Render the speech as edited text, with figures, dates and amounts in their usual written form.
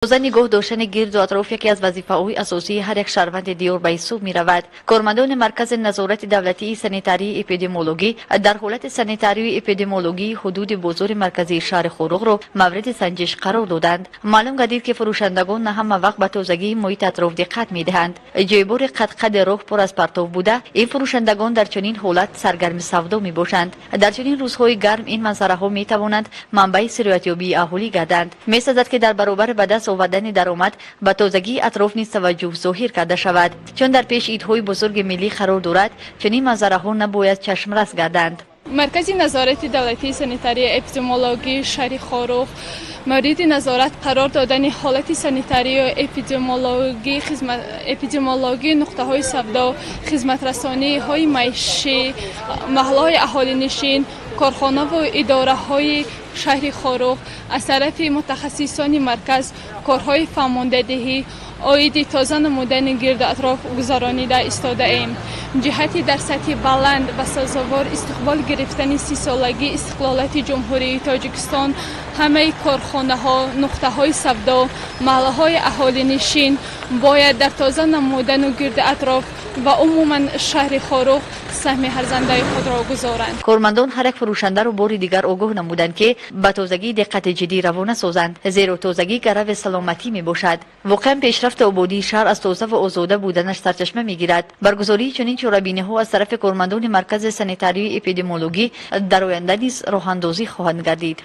Тоза нигоҳ доштани гирду атроф яке аз вазифаҳои асосии ҳар як шаҳрванди диёр ба ҳисоб меравад. Кормандони Маркази назорати давлатии санитарии эпидемиологӣ дар ҳолати санитарию эпидемиологии ҳудуди бозори марказии шаҳри Хоруғро мавриди санҷиш қарор доданд. Маълум гардид, ки фурӯшандагон на ҳама вақт ба тозагии муҳити атроф диққат медиҳанд. Ҷойбори қадқади роҳ пур аз партов буда, ин фурӯшандагон дар чунин ҳолат саргарми савдо мебошанд. Дар чунин рӯзҳои гарм ин манзараҳо метавонанд манбаи сироятёбии аҳолӣ гарданд. Месазад, ки дар баробари ба даст овардани даромад ба тозагии атроф низ таваҷҷӯҳ зоҳир карда шавад. Чун дар пеш идҳои бузурги миллӣ қарор дорад, чунин манзараҳо набояд чашмрас гарданд. Маркази назорати давлатии санитарии эпидемиологии шаҳри Хоруғ мавриди назорат қарор додани ҳолати санитарию эпидемиологии нуқтаҳои савдо, хизматрасониҳои маишӣ, маҳаллаҳои аҳолинишин, корхонаву идораҳои шаҳри Хоруғ аз тарафи мутахассисони марказ корҳои фаҳмондадиҳӣ оиди тоза намудани гирду атроф гузаронида истодаем. Ҷиҳати дар сатҳи баланд ва сазовор истиқбол гирифтани 30-солагии истиқлолияти Ҷумҳурии Тоҷикистон ҳамаи корхонаҳо, нуқтаҳои савдо, маҳаллаҳои аҳолинишин бояд дар тоза намудану гирду атроф ва умуман шаҳри Хоруғ саҳми арзандаи худро гузоранд. Кормандон ҳар як фурӯшандаро бори дигар огоҳ намуданд, ки ба тозагӣ диққати ҷиддӣ равона созанд, зеро тозагӣ гарави саломатӣ мебошад. Воқеан, пешрафту ободии шаҳр аз тоза ва озода буданаш сарчашма мегирад. Баргузории чунин чорабиниҳо аз тарафи кормандони Маркази санитарию эпидемиологӣ дар оянда низ роҳандозӣ хоҳанд гардид.